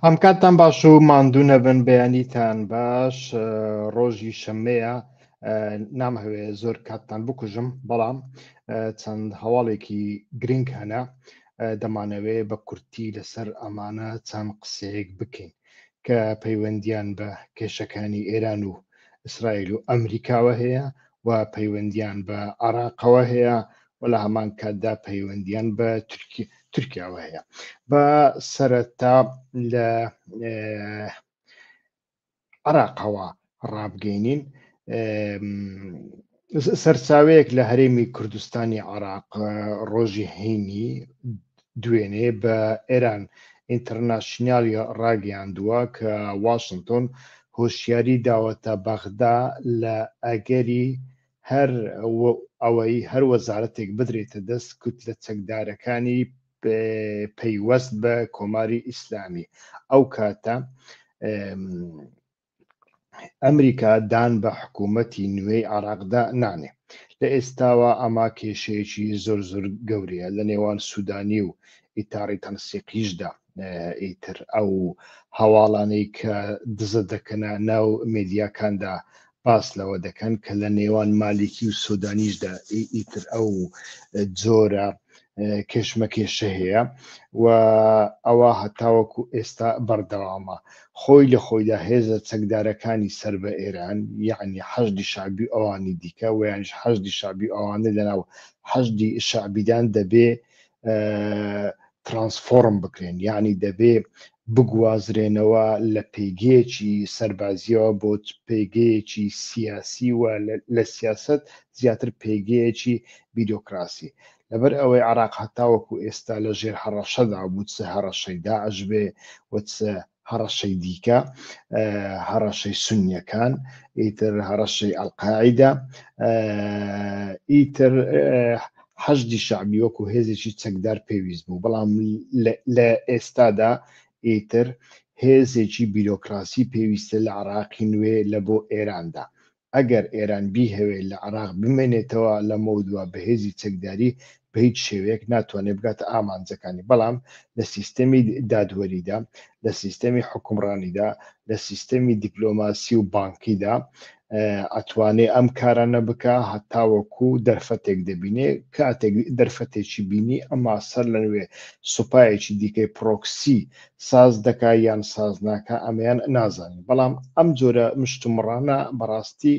ئەم کاتتان باش و ماندوو نەبن بەیانیتان باش ڕۆژی شەممەیە نامهەوێ زۆر کاتتان بکوژم بەڵام چەند هەواڵێکی گرنگ هەنە دەمانەوێ بە کورتی لەسەر ئەمانە چەند قسەیەک بکەین کە پەیوەندیان بە کێشەکانی ئێران و ئیسرائیل و ئەمریکاوە هەیە و پەیوەندیان بە عراقەوە هەیە و لە هەمان کاتدا پەیوەندیان بە تورکیاوە هەیە. با سەرەتا لە عراقەوە ڕابگەینین. سەرچاوەیەک لە هەرێمی کوردستانی عراق ڕۆژی هەینی دوێنێ بە ئێران ئینتەرناشنیالی ڕاگەیاندووە کە واشنتۆن هۆشیاری داوەتە بەغدا لە ئەگەری هەر ئەوەی هەر وەزارەتێک بدرێتە دەست کوتلە چەکدارەکانی پەیوەست بە کۆماری ئیسلامی ئەو کاتە ئەمریکا دان بە حکوومەتی نوێی عراقدا نانێ. لە ئێستاوە ئەمە کێشەیەکی زۆر زۆر گەورەیە لە نێوان سوودانی و ئیتاری تەنسیقیشدا. ئیتر ئەو هەواڵانەی کە دزە دەکەنە ناو مێدیاکاندا باس لەوە دەکەن کە لە نێوان مالیکی و سۆدانیشدا ئیتر ئەو جۆرە کێشمەکێشە هەیە و ئەوە هەتاوەکو ئێستا بەردەوامە. خۆی لە خۆیدا هێزە چەکدارەکانی سەر بە ئێران یەعنی حەشدی شەعبی و ئەوانی دیکە و یانیش حەشدی شەعبی و ئەوانەی لەناو حەشدی شەعبیدان دەبێ ترانسفۆرم بکرێن یعنی دەبێ بگوازرێنەوە لە پێگەیەکی سەربازیەوە بۆ پێگەیەکی سیاسی و لە سیاست زیاتر پێگەیەکی بیرۆکراسی لەبەر ئەوەی عراق هەتاوەکو ئێستا لە ژێر هەڕەشەدا بوو چ هەڕەشەی داعش بێ و چ هەڕەشەی دیکە هەڕەشەی سونیەکان ئیتر هەڕەشەی ئەلقاعیدە ئیتر حەشدی شەعبی وەکو هێزێکی چەکدار پێویست بوو بەڵام لە ئێستادا ئیتر هێزێکی بیرۆکراسی پێویستە لە عراقی نوێ لە بۆ ئێراندا ئەگەر ئێران بیهەوێ لە عێراق بمێنێتەوە لەمەودوا بە هێزی چەکداری بە هیچ شێوەیەک ناتوانێ بگاتە ئامانجەکانی، بەڵام لە سیستەمی دادوەریدا، لە سیستەمی حوکمڕانیدا، لە سیستەمی دیپلۆماسی و بانکیدا ئەتوانێ ئەم کارانە بکا هەتاوەکو دەرفەتێک دەبینێ، کاتێک دەرفەتێکی بینی ئەما سەر لە نوێ سوپایەکی دیکەی پرۆکسی ساز دەکا یان ساز ناکا ئەمەیان نازانین بەڵام ئەم جۆرە مشتومڕانە بەڕاستی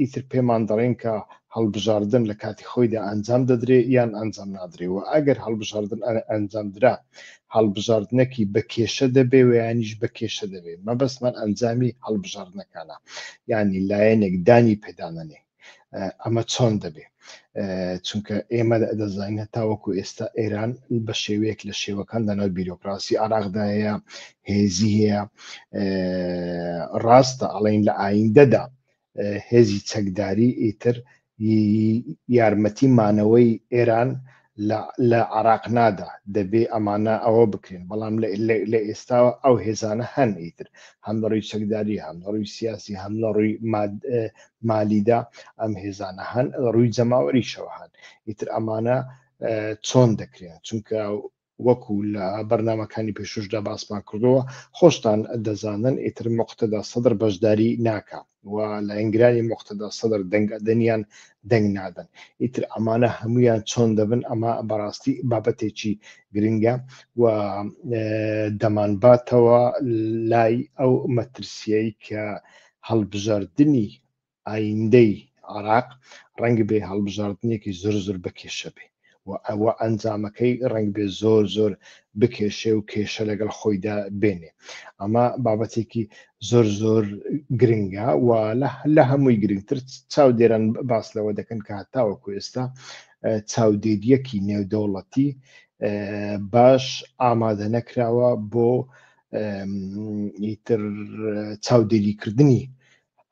ئیتر پێمان دەڵێن کە هەڵبژاردن لە کاتی خۆیدا ئەنجام دەدرێ یان ئەنجام نادرێ و ئەگەر هەڵبژاردن ئەنجام درا هەڵبژاردنەکی بە کێشە دەبێ و یانیش بە کێشە دەبێ مەبەستمان ئەنجامی هەڵبژاردنەکانە یعنی لایەنێک دانی پێدانەنێ ئەمە چۆن دەبێ چونکە ئێمە دەزانین هەتاوەکو ئێستا ئێران بە شێوەیەک لە شێوەکان لەناو بیرۆکراسی عراقدا هەیە هێزی هەیە ڕاستە ئەڵین لە ئایندەدا هێزی چەکداری ئیتر یارمەتی مانەوەی ئێران لە عراق نادا دەبێ ئەمانە ئەوە بکرێن بەڵام لە ئێستاوە ئەو هێزانە هەن ئیتر هەم لە ڕووی چەکداری هەم لە ڕووی سیاسی هەم لە ڕووی مالیدا ئەم هێزانە هەن لە ڕووی جەماوەریشەوە هەن ئیتر ئەمانە چۆن دەکرێن چونکە وەکو لە بەرنامەکانی پێشوشدا باسمان کردەوە خۆشتان دەزانن ئیتر مقتەدا سەدر بەشداری ناکا و لایەنگرانی مقتەدا سەدر دەنگ ئەدەن یان دەنگ نادەن ئیتر ئەمانە هەمویان چۆن دەبن ئەمە بەڕاستی بابەتێکی گرنگە و دەمانباتەوە لای ئەو مەترسیەی کە هەڵبژاردنی ئایندەی عێراق ڕەنگ بێ هەڵبژاردنێکی زۆر زۆر بەکێشە بێ و ئەوە ئەنجامەکەی ڕەنگ بێ زۆر زۆر بکێشێ و کێشە لەگەڵ خۆیدا بێنێ ئەمە بابەتێکی زۆر زۆر گرنگە و لە هەمووی گرنگتر چاودێران باس لەوە دەکەن کە هەتاوەکو ئێستا چاودێریەکی نێودەوڵەتی باش ئامادە نەکراوە بۆ ئیتر چاودێریکردنی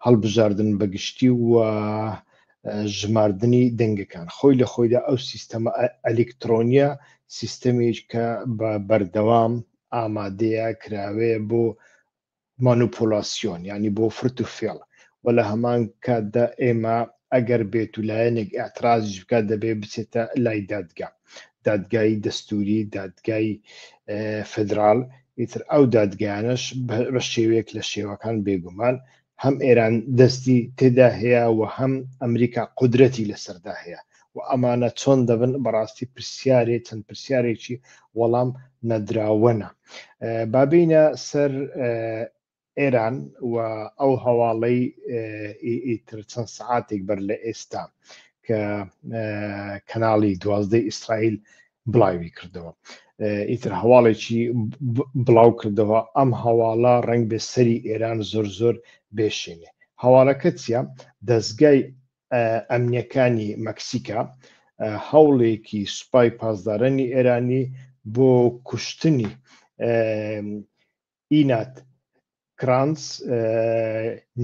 هەڵبژاردن بەگشتی و ژماردنی دەنگەکان خۆی لە خۆیدا ئەو سیستەمە ئەلیکترۆنیە سیستەمێک کە بە بەردەوام ئامادەیە کراوەیە بۆ مانوپۆلاسیۆن یعنی بۆ فرت و فێڵ و لە هەمان کاتدا ئێمە ئەگەر بێت و لایەنێک ئاعترازیش بکات دەبێ بچێتە لای دادگا. دادگای دەستوری، دادگای فدرال، ئیتر ئەو دادگایانەش بە شێوەیەک لە شێوەکان بێگومان هەم ئێران دەستی تێدا هەیە و هەم ئەمریکا قودرەتی لەسەردا هەیە و ئەمانە چۆن دەبن بەڕاستی پرسیارێ چەند پرسیارێکی وەڵام نەدراوەنە. بابینە سەر ئێران و ئەو هەواڵەی ئیتر چەند سەعاتێک بەر لە ئێستا کە کەناڵی دوازدەی ئیسرائیل بڵاوی کردەوە ئیتر هەواڵێکی بڵاو کردەوە ئەم هەواڵە ڕنگ بێ سەری ئێران زۆر زۆر بێشێنێ هەواڵەکە چییە دەستگای ئەمنیەکانی مەکسیکا هەوڵێکی سوپای پاسدارانی ئێرانی بۆ کوشتنی ئینات کرانس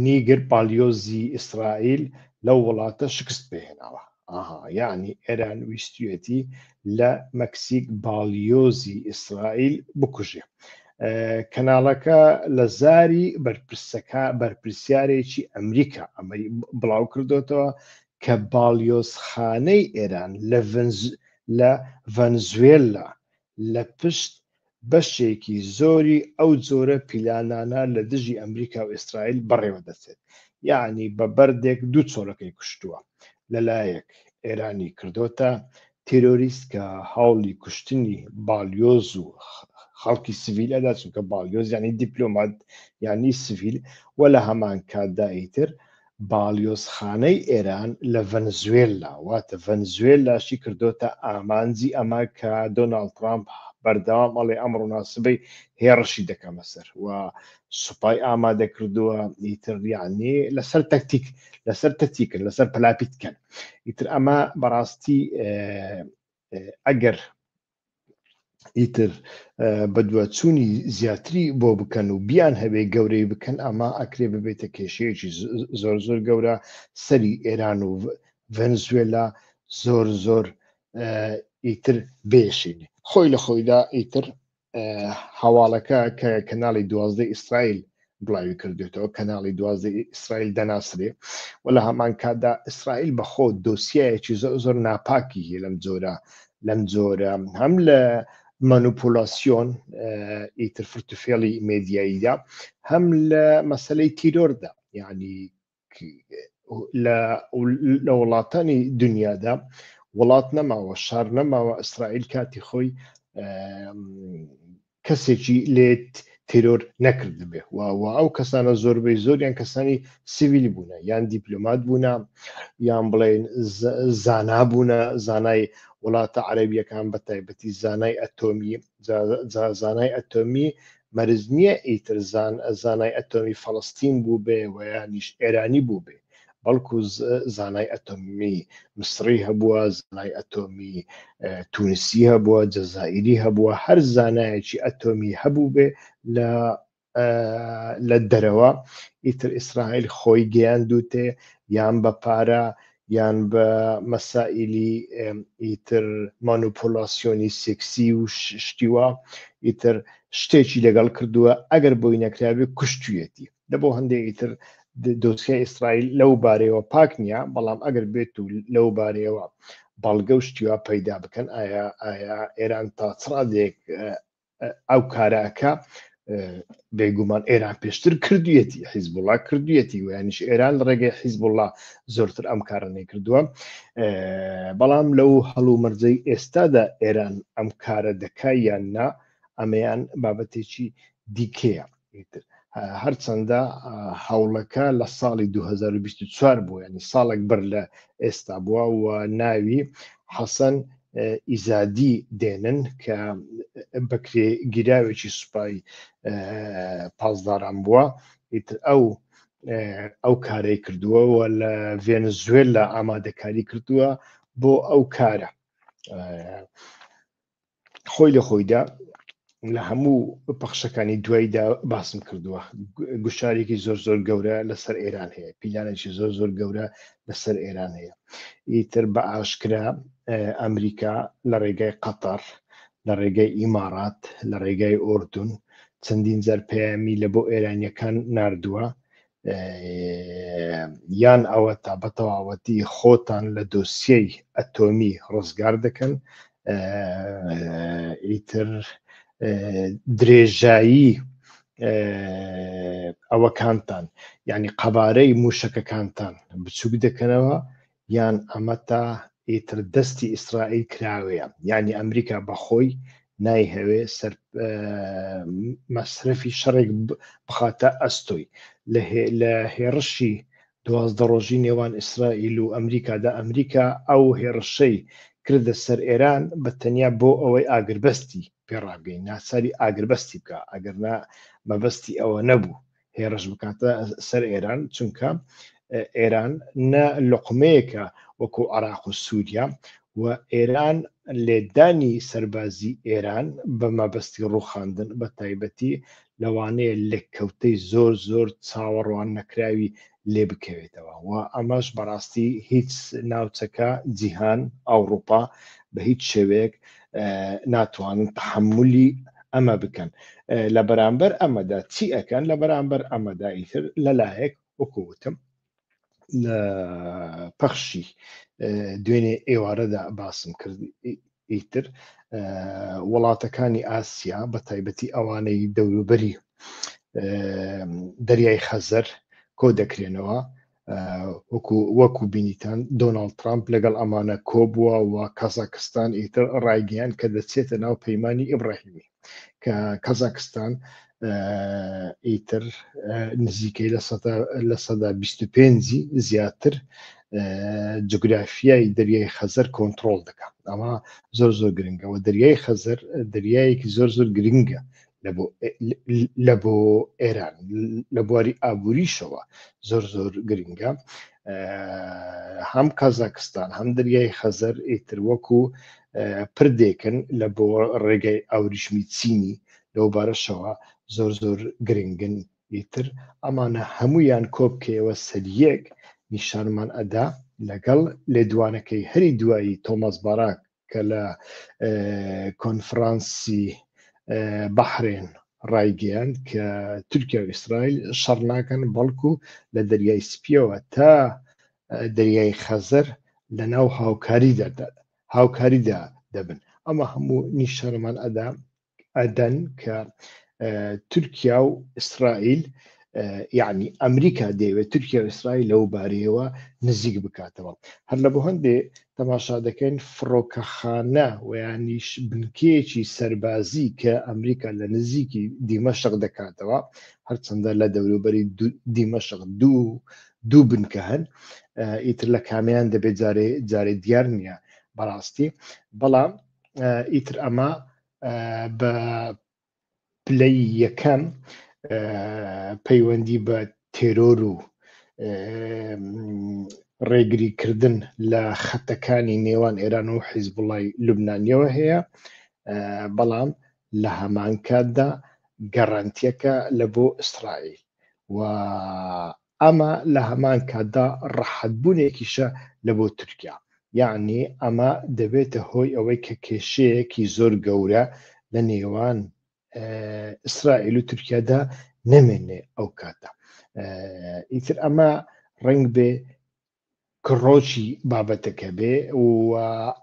نیگر باڵیۆزی ئیسرائیل لەو وڵاتە شکست پێهێناوە. ئاها یعنی ئێران ویستویەتی لە مەکسیک باڵیۆزی ئیسرائیل بکوژێ. کەناڵەکە لە زاری بەرپرسەکە بەرپرسیارێکی ئەمریکا ئەمەی بڵاو کردوتەوە کە باڵیۆزخانەی ئێران لە ڤەنزوێلا لە پشت بەشێکی زۆری ئەو جۆرە پیلانانە لە دژی ئەمریکا و ئیسرائیل بەڕێوە دەچێت. یەعنی بە بەردێک دوو چۆلەکەی کوشتووە. لە لایەک ئێرانی کردۆتە تێرۆریست کە هەوڵی کوشتنی باڵیۆز و خەڵکی سڤیل ئەدا، چونکە باڵیۆز یانی دیپلۆمات یانی سڤیل، و لە هەمان کاتدا ئیتر باڵیۆزخانەی ئێران لە ڤەنزوێللا، واتە ڤەنزوێللاشی کردۆتە ئامانجی ئەمە کە دۆناڵد ترامپ بەردەوام ئەڵێ ئەمڕۆ نا سبەی هێڕشی دەکەمە سەر و سوپای ئامادە کردووە ئیتر یعنی لەسەر تەکتیک لەسەر تەتیکن لەسەر پەلاپیتکەن ئیتر ئەمە بەڕاستی ئەگەر ئیتر بەدواچوونی زیاتری بۆ بکەن و بیان هەبێ گەورەی بکەن ئەمە ئەکرێ ببێتە کێشەیەکی زۆر زۆر گەورە سەری ئێران و ڤەنزوێلا زۆر زۆر ئیتر بێشینێ خۆی لە خۆیدا ئیتر هەواڵەکە کە کەناڵی دوازدە ئیسرائیل بڵاوی کردێتەوە کەناڵی دوازدە ئیسرائیل دەناسرێ و لە هەمان کاتدا ئیسرائیل بەخۆ دۆسیایەکی زۆر زۆر ناپاکی هەیە لەم جۆرە لەم جۆرە هەم لە مانوپولاسیۆن ئیتر فرتوفێڵی مێدیاییدا هەم لە مەسلەی تیرۆردا یعنی لە وڵاتانی دنیادا وڵات نەماوە شار نەماوە ئیسرائیل کاتی خۆی کەسێکی لێت تێرۆر نەکردبێ و و ئەو کەسانە زۆربەی زۆریان کەسانی سیویل بوونە یان دیپلۆمات بوونە یان بڵێن زانا بوونە زانای وڵاتە عەربیەکان بە تایبەتی زانای ئەتۆمی زانای ئەتۆمی مەرج نییە ئیتر زان زانای ئەتۆمی فەڵستین بوو بێ و یانیش ئێرانی بوو بێ بەڵکو زانای ئەتۆمی مسری هەبووە، زانای ئەتۆمی تونسی هەبووە، جەزائیری هەبووە، هەر زانایەکی ئەتۆمی هەبووبێ لە لە دەرەوە ئیتر ئیسرائیل خۆی گەیاندوتێ یان بە پارە یان بە مەسائیلی ئیتر مانوپۆلاسیۆنی سێکسی و شتیوە ئیتر شتێکی لەگەڵ کردووە ئەگەر بۆی نەکرابێ کوشتویەتی دە بۆ هەندێک ئیتر دۆسیای ئیسرائیل لەو بارەیەوە پاک نییە بەڵام ئەگەر بێت و لەو بارەیەوە بەڵگە و شتیوا پەیدا بکەن ئایا ئایا ئێران تا چڕادێک ئەو کارەکە بێگومان ئێران پێشتر کردویەتی حیزبوڵا کردویەتی و یانیش ئێران لە ڕێگەی حیزبوڵا زۆرتر ئەم کارانەی کردووە بەڵام لەو هەڵومەرجەی ئێستادا ئێران ئەم کارە دەکا یان نا ئەمەیان بابەتێکی دیکەیە ئیتر هەرچەندە هەوڵەکە لە ساڵی 2024 بوو ینی ساڵێک بەر لە ئێستا بووە و ناوی حەسەن ئیزادی دێنن کە بەکرێ گیراوێکی سوپای پاسداران بووە ئیتر ئەو ئەو کارەی کردووە و لە ڤێنزوێلا ئامادەکاری کردووە بۆ ئەو کارە خۆی لە خۆیدا لە هەموو پەخشەکانی دواییدا باسم کردووە گوشارێکی زۆر زۆر گەورە لەسەر ئێران هەیە پیلانێکی زۆر زۆر گەورە لەسەر ئێران هەیە ئیتر بە ئاشکرا ئەمریکا لە ڕێگای قەتەر لە ڕێگای ئیمارات لە ڕێگای ئۆردون چەندین جار پەیامی لە بۆ ئێرانیەکان ناردووە یان ئەوە تا بە تەواوەتی خۆتان لە دۆسیەی ئەتۆمی ڕزگار دەکەن. ئیتر درێژایی ئەوەکانتان یعنی قەبارەی موشەکەکانتان بچووک دەکەنەوە یان ئەمە تا ئیتر دەستی ئیسرائیل کراوەیە یعنی ئەمریکا بەخۆی نایهەوێ سەر مەسرەفی شەڕێک بخاتە ئەستۆی لە هێڕشی 12 ڕۆژی نێوان ئیسرائیل و ئەمریکادا ئەمریکا ئەو هێڕشەی کردە سەر ئێران بە تەنیا بۆ ئەوەی ئاگربەستی پێڕابگەین ناچاری ئاگربەستی بکە ئەگەرنا مەبەستی ئەوە نەبوو هێڕش بکاتە سەر ئێران چونکە ئێران نە لقمەیەکە وەکو عراق و سووریا و ئێران لێدانی سەربازی ئێران بە مەبەستی ڕوخاندن بە تایبەتی لەوانەیە لێککەوتەی زۆر زۆر چاوەڕوان نەکراوی لێ بکەوێتەوە و ئەمەش بەڕاستی هیچ ناوچەکە جیهان ئەوروپا بە هیچ شێوەیەک ناتوانن تحملی ئەمە بکەن لە بەرامبەر ئەمەدا چی ئەکەن لە بەرامبەر ئەمەدا ئیتر لەلایەک وەکوتم لە پەخشی دوێنێ ئێوارەدا باسم کرد ئیتر وڵاتەکانی ئاسیا بە تایبەتی ئەوانەی دەوروبەری دەریای خەزەر کۆ دەکرێنەوە وەکو وەکو بینیتان دۆناڵد ترامپ لەگەڵ ئەمانە کۆبووە و کازاکستان ئیتر ڕایگەیان کە دەچێتە ناو پەیمانی ئیبراهیمی کە کازاکستان ئیتر نزیکەی 25% زیاتر جوگرافیای دەریای خەزەر کۆنتترۆل دەکات ئەمە زۆر زۆر گرنگەوە دەریای خەزەر دەریایەکی زۆر زۆر گرنگە لە بۆ ئێران لە بواری ئابووریشەوە زۆر زۆر گرنگە هەم کازاکستان هەم دەریای خەزەر ئیتر وەکو پردێکن لە بۆ ڕێگای ئاوریشمی چینی لەو بارەشەوە زۆر زۆر گرنگن ئیتر ئەمانە هەمویان کۆبکەیەوە سەریەک نیشانمان ئەدا لەگەڵ لێدوانەکەی هەری دوایی تۆماس باراک کە لە کۆنفرانسی بەحرێن ڕایگەیاند کە تورکیا و ئیسرائیل شەڕ ناکەن بەڵکو لە دەریای سپیەوە تا دەریای خەزەر لە ناو هاوکاریدا هاوکاریدا دەبن ئەمە هەموو نیشانەمان ئەدا ئەدەن کە تورکیا و ئیسرائیل یعنی ئەمریکا دەیەوێت تورکیا و ئیسرائیل لەو بارەیەوە نزیک بکاتەوە هەر لە بۆ هەندێ تەماشا دەکەین فڕۆکەخانە ویانیش بنکەیەکی سەربازی کە ئەمریکا لە نزیکی دیمەشق دەکاتەوە هەرچەندە لە دەوروبەری دیمەشق دوو دوو بنکە هەن ئیتر لە کامیان دەبێت جارێ جارێ دیار نییە بەڕاستی بەڵام ئیتر ئەمە بە پلەی یەکەم پەیوەندی بە تێرۆر و ڕێگریکردن لە خەتەکانی نێوان ئێران و حیزبوڵای لوبنانیەوە هەیە بەڵام لە هەمان کاتدا گەڕانتیەکە لە بۆ ئیسرائیل و ئەمە لە هەمان کاتدا ڕەحەتبوونێکیشە لە بۆ تورکیا یەعنی ئەمە دەبێتە هۆی ئەوەی کە کێشەیەکی زۆر گەورە لە نێوان ئیسرائیل و تورکیادا نەمێنێ ئەو کاتە ئیتر ئەمە ڕنگ بێ کڕۆکی بابەتەکە بێ و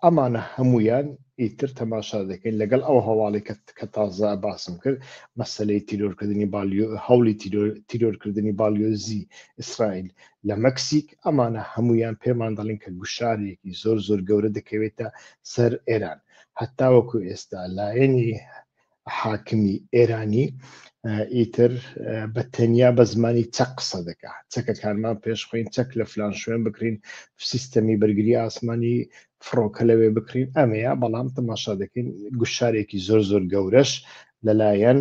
ئەمانە هەمویان ئیتر تەماشا دەکەین لەگەڵ ئەو هەواڵی کە تازە باسم کرد مەسلەی تیرۆرکردنی بالیۆ هەوڵی تیرۆرکردنی باڵیۆزی ئیسرائیل لە مەکسیک ئەمانە هەمویان پێمان دەڵین کە گوشارێکی زۆر زۆر گەورە دەکەوێتە سەر ئێران هەتاوەکو ئێستا لایەنی حاکمی ئێرانی ئیتر بە تەنیا بە زمانی چەک قسە دەکا چەکەکانمان پێشخۆین چەک لە فلان شوێن بکرین سیستەمی بەرگری ئاسمانی فڕۆکە لەوێ بکرین ئەمەیە بەڵام تەماشا دەکەین گوشارێکی زۆر زۆر گەورەش لەلایەن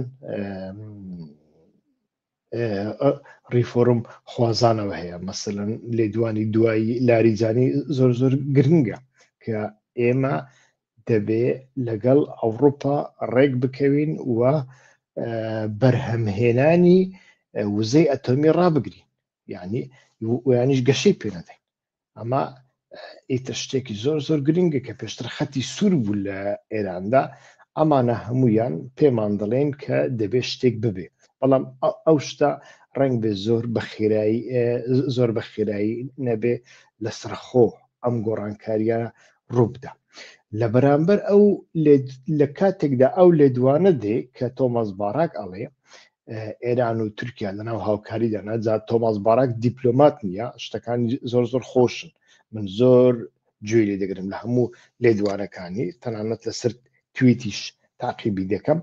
ڕیفۆرم خوازانەوە هەیە مەسەلەن لێدوانی دوایی لاریجانی زۆر زۆر گرنگە کە ئێمە دەبێ لەگەڵ ئەوروپا ڕێک بکەوین و بەرهەمهێنانی وزەی ئەتۆمی ڕابگرین یعنی ویانیش گەشەی پێ نەدەین ئەمە ئیتر شتێکی زۆر زۆر گرنگە کە پێشتر خەتی سوور بوو لە ئێراندا ئەمانە هەمویان پێمان دەڵێن کە دەبێت شتێک ببێ بەڵام ئەو شتە ڕنگ بێ زۆر بە خێرایی زۆر بە خێرایی نەبێ لەسەرخۆ ئەم گۆڕانکاریە ڕووبدا. لە بەرامبەر ئەو لە کاتێکدا ئەو لێدوانە دێ کە تۆماس باراک ئەڵێ ئێران و تورکیا لەناو هاوکاریدا ناجات تۆماس باراک دیپلۆمات نییە شتەکانی زۆر زۆر خۆشن من زۆر گوێی لێ دەگرم لە هەموو لێدوانەکانی تەنانەت لەسەر تویتیش تاقیبی دەکەم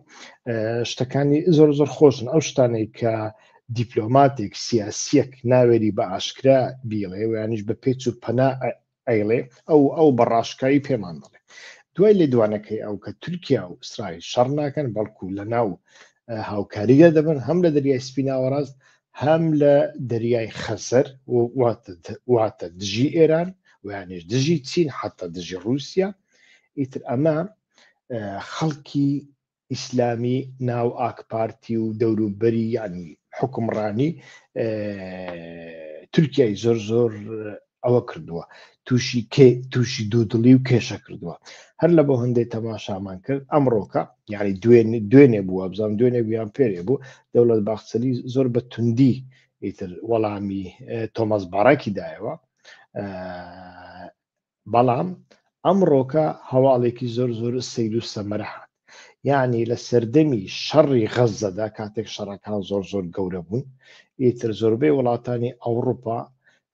شتەکانی زۆر زۆر خۆشن ئەو شتانەی کە دیپلۆماتێک سیاسیەک ناوێری بە ئاشکرا بیڵێ ویانیش بە پێچ و پەنا ئەیڵێ ئەو ئەو بە ڕاشکاوی پێمان دەڵێ دوای لێدوانەکەی ئەو کە تورکیا و ئیسرائیل شەڕ ناکەن بەڵکو لە ناو هاوکاریدا دەبن هەم لە دەریای سپی ناوەڕاست هەم لە دەریای خەزەر واتە دژی ئێران ویانش دژی چین حتا دژی رووسیا ئیتر ئەمە خەڵکی ئیسلامی ناو ئاکپارتی و دەوروبەری یعنی حکومڕانی تورکیای زۆر زۆر ئەوە کردووە تووشی تووشی دوودڵی و کێشە کردووە هەر لە بۆ هەندێک تەماشامان کرد ئەمڕۆکە یعنی دوێنێ بووە بزانام دوێنێ بیان پێرێ بوو دەوڵەت باخچەلی زۆر بە توندی ئیتر وەڵامی تۆماس باراکی دایەوە بەڵام ئەمڕۆکە هەواڵێکی زۆر زۆر سەیر و سەمەرە هات یعنی لە سەردەمی شەڕی غەززەدا کاتێک شەڕەکان زۆر زۆر گەورە بوون ئیتر زۆربەی وڵاتانی ئەوروپا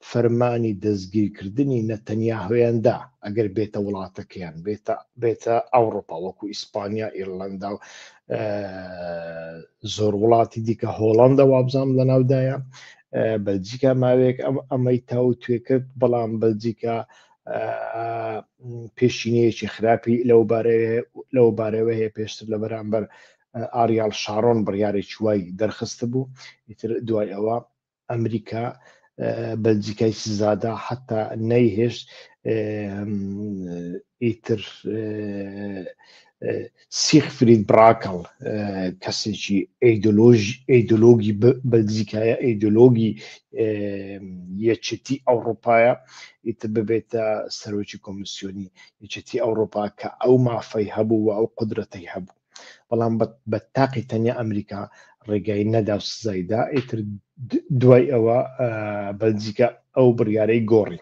فەرمانی دەستگیرکردنی نەتەنیاهۆیان دا ئەگەر بێتە وڵاتەکەیان بێتە بێتە ئەوروپا وەکو ئیسپانیا ئیرلەندا و زۆر وڵاتی دیکە هۆڵندا وابزانام لە ناودایە بەلجیکا ماوەیەک ئەم ئەمەی تاو توێ کرد بەڵام بەلجیکا پێشینەیەکی خراپی لەو لەو بارەوە هەیە پێشتر لە بەرامبەر ئاریال شارۆن بڕیارێکی وای دەرخست بوو ئیتر دوای ئەوە ئەمریکا بەلجیکای سزادا حتا نەیهێشت ئیتر سیخفرید براکڵ کەسێکی ئەیدۆلۆژی بەلجیکایە ئەیدۆلۆگی یەکێتی ئەوروپایە ئیتر ببێتە سەرۆکی کۆمیسیۆنی یەکێتی ئەوروپا کە ئەو مافەی هەبوو و ئەو قودرەتەی هەبوو بەڵام بە تاقی تەنیا ئەمریکا ڕێگای نەدا و سزایدا ئیتر دوای ئەوە بەلجیکا ئەو بڕیارەی گۆڕی.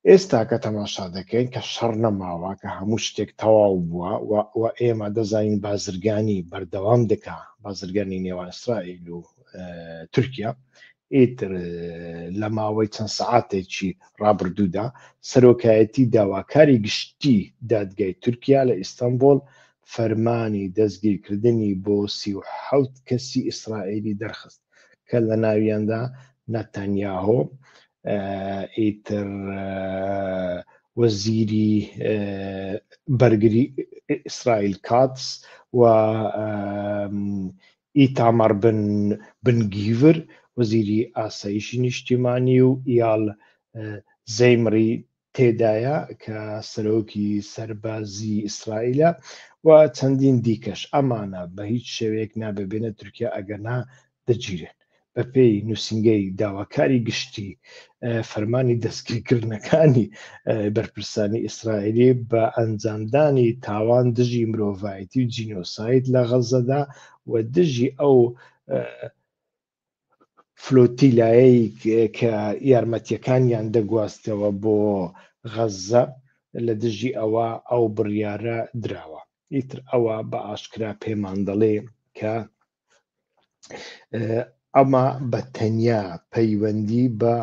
ئێستا کە تەماشا دەکەین کە شەڕ نەماوە، کە هەموو شتێک تەواو بووە و ئێمە دەزانین بازرگانی بەردەوام دەکا، بازرگانی نێوان ئیسرائیل و تورکیا، ئیتر لە ماوەی چەند سەعاتێکی ڕابردوودا سەرۆکایەتی داواکاری گشتی دادگای تورکیا لە ئیستەنبۆڵ فەرمانی دەستگیرکردنی بۆ 37 کەسی ئیسرائیلی دەرخست کە لە ناویاندا ناتانیاهۆ ئیتر وەزیری بەرگری ئیسرائیل کاتس و ئیتامار بن بن گیڤر وەزیری ئاسایشی نیشتیمانی و ئیال زەیمری تێدایە کە سەرۆکی سەربازی ئیسرائیلە و چەندین دیکەش، ئەمانە بە هیچ شێوەیەک نابێ بێنە تورکیا ئەگەرنا دەگیرێن. بەپێی نووسینگەی داواکاری گشتی فەرمانی دەستگیرکردنەکانی بەرپرسانی ئیسرائیلی بە ئەنجامدانی تاوان دژی مرۆڤایەتی و جینۆساید لە غەززەدا و دژی ئەو فلۆتیلایەی کە یارمەتیەکانیان دەگواستەوە بۆ غەززە لە دژی ئەوە ئەو بڕیارە دراوە ئیتر ئەوە بە ئاشکرا پێمان دەڵێ کە ئەمە بە تەنیا پەیوەندی بە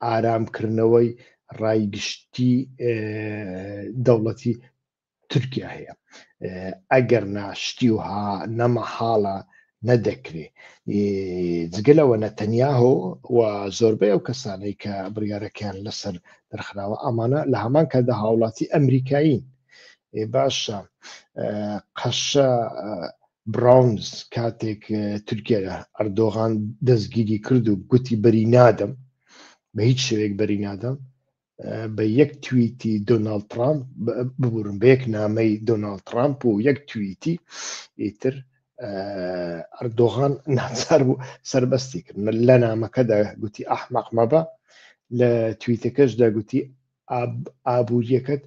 ئارامکردنەوەی ڕای گشتی دەوڵەتی تورکیا هەیە ئەگەر ناشتی و ها نەمەحاڵە نەدەکرێ جگە لەوە نەتەنیاهۆ و زۆربەی ئەو کەسانەی کە بڕیارەکەیان لەسەر دەرخراوە ئەمانە لە هەمان کاتدا هاوڵاتی ئەمریکایین باشە قەشە براونز کاتێک تورکیا ئەردۆغان دەستگیری کرد و گوتی بەری نادەم بە هیچ شێوەیەک بەری نادەم بە یەک تویتی دۆناڵد ترامپ ببورن بە یەک نامەی دۆناڵد ترامپ و یەک تویتی ئیتر ئەردۆغان ناچار بوو سربەستی کرد لە نامەکەدا گوتی ئەحمەق مەبە لە تویتەکەشدا گوتی ئابووریەکەت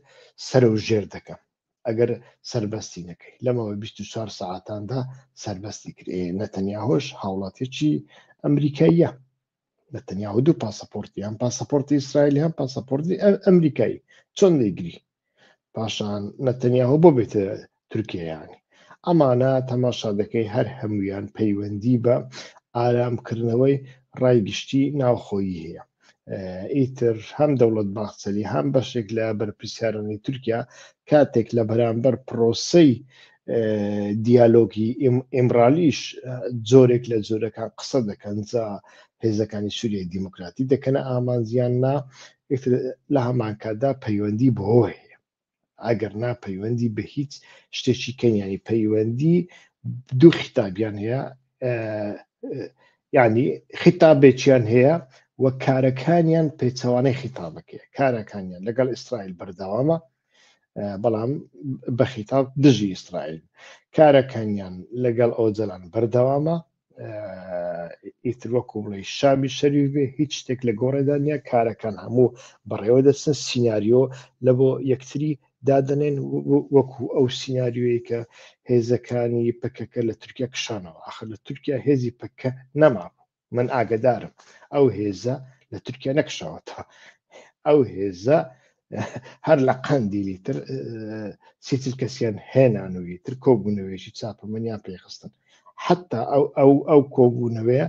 سەرەو ژێر دەکەم ئەگەر سربەستی نەکەی لەمەوە 24 ساعتاندا سربەستی کرێ نەتەنیاهۆش هاوڵاتیی ئەمریکاییە. نەتەنیاهۆ دوو پاسەپۆرتی، هەم پاسەپۆرتی ئیسرائیلی هەم پاسەپۆرتی ئەمریکایی، چۆن دەیگری؟ پاشان نەتەنیاهۆ بۆ بێتە تورکیا؟ یانی ئەمانە تەماشا دەکەی هەر هەمویان پەیوەندی بە ئارامکردنەوەی ڕای گشتی ناوخۆیی هەیە. ئیتر هەم دەوڵەت باخچەلی هەم بەشێک لە بەرپرسیارانی تورکیا کاتێک لە بەرامبەر پرۆسەی دیالۆگی ئیمرالیش جۆرێک لە جۆرەکان قسە دەکەن، جا هێزەکانی سووریای دیموکراتی دەکەنە ئامانجیان نا، لە هەمان کاتدا پەیوەندی بۆ هەیە، ئەگەر نا پەیوەندی بە هیچ شتێکی کەنیانی پەیوەندی دوو خیتابیان هەیە، ینی خیتابێکیان هەیە و کارەکانیان پێچەوانەی خیتابەکەیە. کارەکانیان لەگەڵ ئیسرائیل بەردەوامە، بەڵام بە خیتاب دژی ئیسرائیل. کارەکانیان لەگەڵ ئۆجەلان بەردەوامە، ئیتر وەکو بڵێ شامی شەریف بێ هیچ شتێک لە گۆڕێدا نییە، کارەکان هەموو بەڕێوە دەچن، سیناریۆ لە بۆ یەکتری دادەنێن، وەکو ئەو سیناریۆیە کە هێزەکانی پەکەکە لە تورکیا کشانەوە. ئاخر لە تورکیا هێزی پەکە نەمابوو، من ئاگدارم ئەو هێزە لە تورکیا نەکشاوەتەوە، ئەو هێزە هەر لە قەندیلی تر سیتر کەسیان هێنان و تر کۆبوونەوەیەکی چاپەمەنیان پێخستن. حتا ئەو ئەو ئەو کۆبوونەوەیە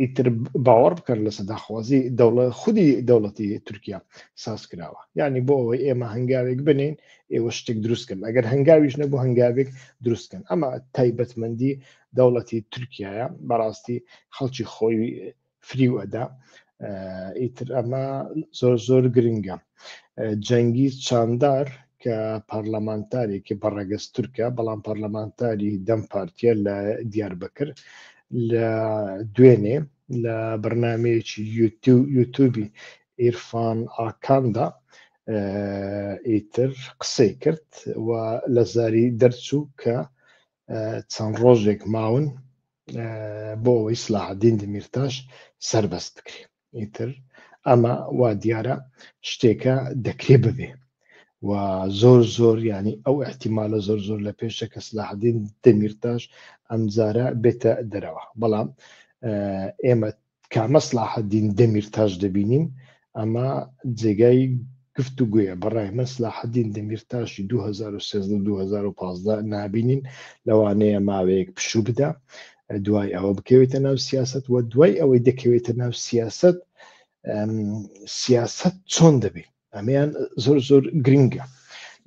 ئیتر باوەڕ بکەن لەسەر داخوازی دەوڵە خودی دەوڵەتی تورکیا ساز کراوە، یعنی بۆ ئەوەی ئێمە هەنگاوێک بنین ئێوە شتێک دروستکەن، ئەگەر هەنگاویش نەبوو هەنگاوێک دروستکەن. ئەمە تایبەتمەندی دەوڵەتی تورکیایە، بەڕاستی خەڵکی خۆی فریو ئەدا. ئیتر ئەمە زۆر زۆر گرنگە. جەنگیز چاندار کە پەرلەمانتارێکی بەڕەگەز تورکە بەڵام پەرلەمانتاری دەم پارتیە لە دیاربەکر، لە دوێنێ لە بەرنمەیەکی یوتیوبی ئیرفان ئاکاندا ئیتر قسەی کرد و لە زاری دەرچوو کە چەند ڕۆژێک ماون بۆ ئەوەی سلاحدین دەمیرتاش سربەست بکرێ. ئیتر ئەمە وا دیارە شتێکە دەکرێ ببێ و زۆر زۆر ینی ئەو احتیمالە زۆر زۆر لە پێشە کە سلاحدین دەمیرتاش ئەمجارە بێتە دەرەوە. بەڵام ئێمە کامە سلاحەدین دەمیرتاش دەبینین ئەمە جێگای گفت و گویە. بەڕای من سلاحەدین دەمیرتاشی 2013 2015 نابینین، لەوانەیە ماوەیەک پشوو بدا، دوای ئەوە بکەوێتە ناو سیاست و دوای ئەوەی دەکەوێتە ناو سیاست سیاست چۆن دەبێت ئەمەیان زۆر زۆر گرنگە.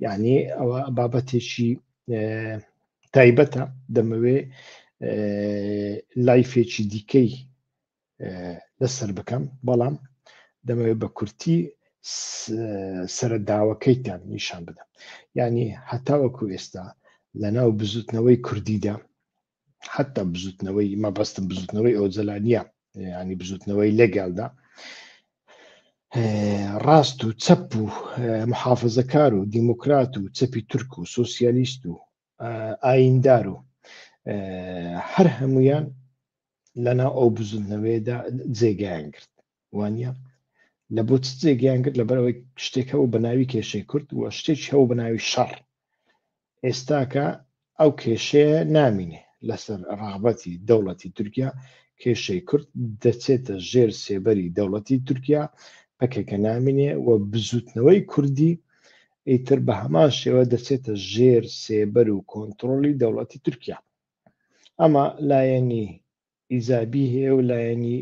یعنی ئەوە بابەتێکی تایبەتە، دەمەوێ لایفێکی دیکەی لەسەر بکەم، بەڵام دەمەوێت بە کورتی سەرەداوەکەیتان نیشان بدەم. یعنی هەتاوەکو ئێستا لە ناو بزوتنەوەی کوردیدا، حتا بزوتنەوەی مەبەستم بزوتنەوەی ئۆجەلانیە، ینی بزوتنەوەی لەگەڵدا ڕاست و چەپ و محافزەکار و دیموکرات و چەپی تورک و سوسیالیست و ئایندار و هەر هەمویان لەناو ئەو بزوتنەوەیەدا جێگایان گرت، وانە؟ لە بۆ چ جێگەیان گرت؟ لەبەرەوەی شتێک هەبوو بە ناوی کێشەی کورد و شتێکی هەبوو بە ناوی شەڕ. ئێستاکە ئەو کێشەیە نامینێ. لەسەر ڕەغبەتی دەوڵەتی تورکیا کێشەی کورد دەچێتە ژێر سێبەری دەوڵەتی تورکیا، پەکەکە نامینێ و بزوتنەوەی کوردی ئیتر بە هەمان شێوە دەچێتە ژێر سێبەر و کۆنتڕۆڵی دەوڵەتی تورکیا. ئەمە لایەنی ئیجابی هەیە و لایەنی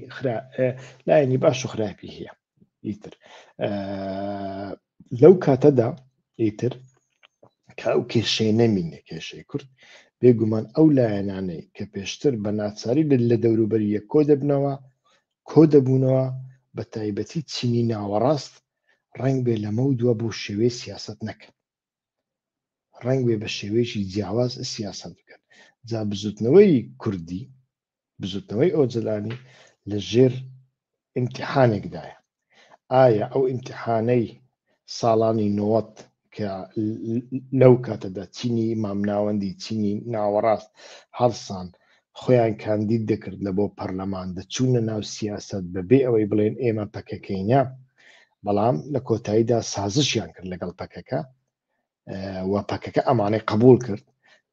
لایەنی باش و خراپی هەیە. ئیتر لەو کاتەدا ئیتر کە ئەو کێشەیە نەمینێ، کێشەی کورد، بێگومان ئەو لایەنانەی کە پێشتر بە ناچاری لە دەوروبەری یەک کۆ دەبنەوە، کۆ دەبوونەوە، بە تایبەتی چینی ناوەڕاست، ڕەنگ بێ لەمە و دووە بۆ شێوەی سیاست نەکەن، ڕەنگ بێ بە شێوەیەکی جیاواز سیاست بکەن. جا بزوتنەوەی کوردی، بزوتنەوەی ئۆجەلانی لە ژێر ئیمتیحانێکدایە. ئایا ئەو ئیمتیحانەی ساڵانی 90 کە لەو کاتەدا چینی مامناوەندی، چینی ناوەڕاست هەڵسان خۆیان کاندید دەکرد لە بۆ پەرلەمان، دەچوونە ناو سیاست بەبێ ئەوەی بڵێن ئێمە پەکەکەینە، بەڵام لە کۆتاییدا سازشیان کرد لەگەڵ پەکەکە و پەکەکە ئەمانەی قبول کرد.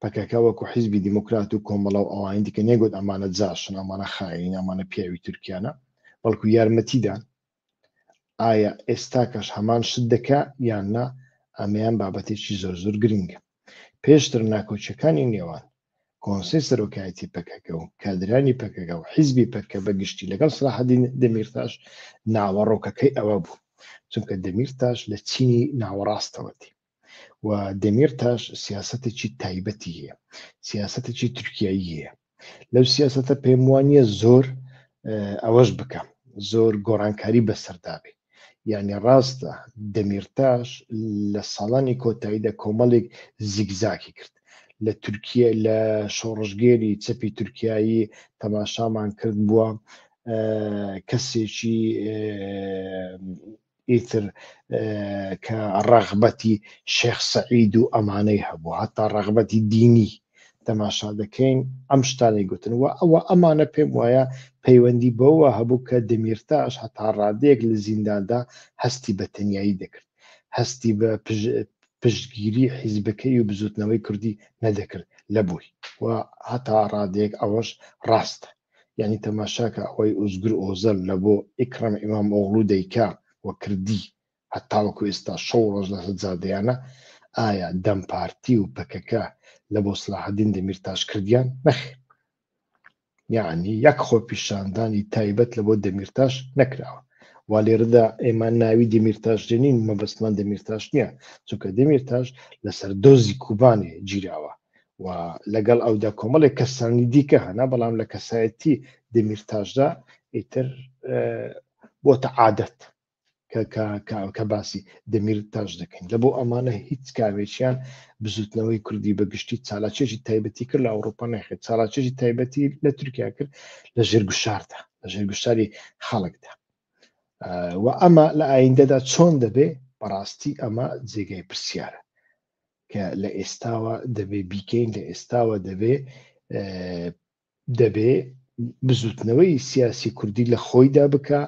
پەکەکە وەکو حیزبی دیموکرات و کۆمەڵە و ئەوانی دیکە نەیگوت ئەمانە جاشن، ئەمانە خاین، ئەمانە پیاوی تورکیانە. بەڵکو یارمەتیدان. ئایا ئێستاکەش هەمان شت دەکا یان نا، ئەمەیان بابەتێکی زۆر زۆر گرنگە. پێشتر ناکۆکیەکانی نێوان کۆنسەی سەرۆکایەتی پەکەکە و کادرانی پەکەکە و حیزبی پەککە بە گشتی لەگەڵ سەلاحەدین دەمیرتاش ناوەڕۆکەکەی ئەوە بوو، چونکە دەمیرتاش لە چینی ناوەڕاستەوە دی و دەمیرتاش سیاسەتێکی تایبەتی هەیە، سیاسەتێکی تورکیایی هەیە. لەو سیاسەتە پێم وانە زۆر ئەوەش بکەم زۆر گۆڕانکاری بەسەردابێ یعنی ڕاستە دەمیرتاش لە ساڵانی کۆتاییدا کۆمەڵێک زیگزاکی کرد لە تورکیە لە شۆڕشگێری چەپی تورکایی تەماشامان کرد بووە کەسێکی ئیتر کە ڕەغبەتی شێخ سەعید و ئەمانەی هەبوو هەتا ڕەغبەتی دینی تەماشا دەکەین ئەم شتانەی گوتن و ئەوە ئەمانە پێم وایە پەیوەندی بەوە هەبوو کە دەمیرتاش هەتا ڕادەیەک لە زینداندا هەستی بە تەنیایی دەکرد هەستی بە پشتگیری حیزبەکەی و بزوتنەوەی کوردی نەدەکرد لە بووی و هەتا ڕادەیەک ئەوەش ڕاستە یانی تەماشاکە ئەوەی ئوزگور ئۆزەل لە بۆ ئیکرەم ئیمام ئۆغڵو دەیکا و کردی هەتاوەکو ئێستا شەو ڕۆژ لەسەر جادەیانە، ئایا دەم پارتی و پەکەکە لە بۆ سلاحەدین دەمیرتاش کردیان؟ نەخێر. یانی یەک خۆپیشاندانی تایبەت لە بۆ دەمیرتاش نەکراوە. وا لێرەدا ئێمە ناوی دەمیرتاش دێنین مەبەستمان دەمیرتاش نییە، چونکە دەمیرتاش لەسەر دۆزی کوبانێ گیراوە و لەگەڵ ئەودا کۆمەڵێک کەسانی دیکە هەنا بەڵام لە کەسایەتی دەمیرتاشدا ئیتر بۆتە عادەت کە باسی دەمیرتاش دەکەین لە بۆ ئەمانە هیچ کامێکیان بزوتنەوەی کوردی بە گشتی چالاکیەکی تایبەتی کرد لە ئەوروپا نەخێت چالاکیەکی تایبەتی لە تورکیا کرد لە ژێر گوشاردا لە ژێر گوشاری خەڵکدا و ئەمە لە ئایندەدا چۆن دەبێ بەڕاستی ئەمە جێگای پرسیارە کە لە ئێستاوە دەبێ بیکەین لە ئێستاوە دەبێ دەبێ بزوتنەوەی سیاسی کوردی لە خۆیدا بکە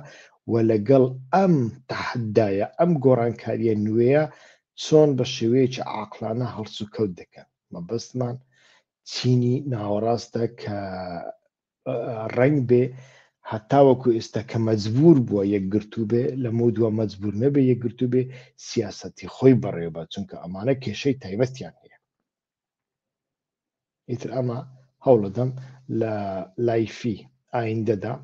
و لەگەڵ ئەم تەحەدایە ئەم گۆڕانکاریە نوێیە چۆن بە شێوەیەکی عاقلانە هەڵسوکەوت دەکەن مەبەستمان چینی ناوەڕاستە کە ڕەنگ بێ هەتاوەکو ئێستا کە مەجبور بووە یەکگرتوو بێ لەمە دووە مەجبور نەبێ یەکگرتوو بێ سیاسەتی خۆی بەڕێوە چونکە ئەمانە کێشەی تایبەتیان هەیە ئیتر ئەمە هەوڵەدەم لە لایفی ئایندەدا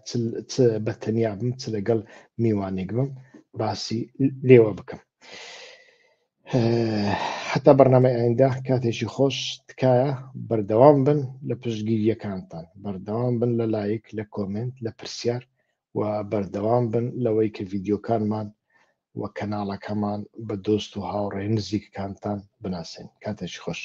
چ بە تەنیا بم چ لەگەڵ میوانێک بم باسی لێوە بکەم هەتا بەرنامەی ئایندە کاتێکی خۆش تکایە بەردەوام بن لە پشتگیریەکانتان بەردەوام بن لە لایک لە کۆمنت لە پرسیار و بەردەوام بن لەوەی کە ڤیددیوکانمان و کەناڵەکەمان بە دۆست و هاوڕێ نزیکەکانتان بناسێن کاتێکی خۆش.